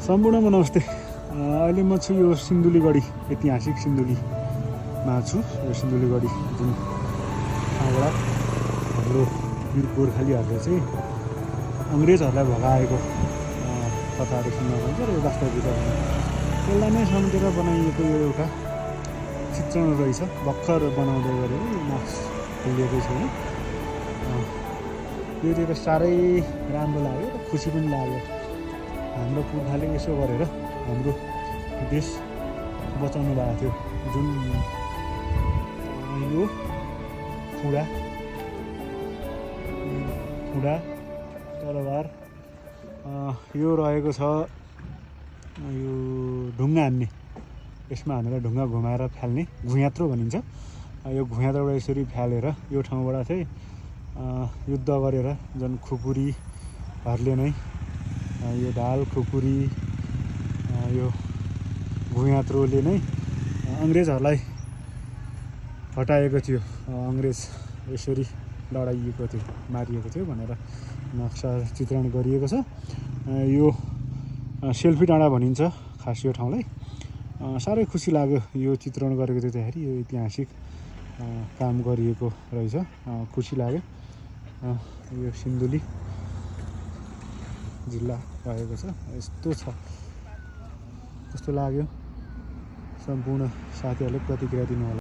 सम्पूर्णमा नमस्ते। अहिले म छु यो सिन्धुलीगढी, ऐतिहासिक सिन्धुलीमा छु। यो सिन्धुलीगढी जुन ठाउँबाट हाम्रो वीर गोर्खालीहरूले चाहिँ अङ्ग्रेजहरूलाई भगाएको कथाहरू सुन्न पाइन्छ र यो वास्तविकता त्यसलाई नै सम्झेर बनाइएको यो एउटा चित्रण रहेछ। भर्खर बनाउँदै गरेर यो मार्क्स खोलिएको छैन। यो चाहिँ साह्रै राम्रो लाग्यो र खुसी पनि लाग्यो। हाम्रो पुर्खाले यसो गरेर हाम्रो देश बचाउनु भएको थियो। जुन यो खुडा तरबार यो रहेको छ। यो ढुङ्गा हान्ने, यसमा हानेर ढुङ्गा घुमाएर फ्याल्ने घुयात्रो भनिन्छ। यो घुयात्रोबाट यसरी फ्यालेर यो ठाउँबाट चाहिँ युद्ध गरेर जुन खुकुरीहरूले नै यो ढाल खुकुरी यो घुयात्रोले नै अङ्ग्रेजहरूलाई हटाएको थियो। अङ्ग्रेज यसरी लडाइएको थियो, मारिएको थियो भनेर नक्सा चित्रण गरिएको छ। यो सेल्फी डाँडा भनिन्छ खास यो ठाउँलाई। साह्रै खुसी लाग्यो यो चित्रण गरेको देख्दाखेरि। यो ऐतिहासिक काम गरिएको रहेछ, खुसी लाग्यो। यो सिन्धुली जिल्ला रहेको छ। यस्तो छ, कस्तो लाग्यो सम्पूर्ण साथीहरूले प्रतिक्रिया दिनु होला।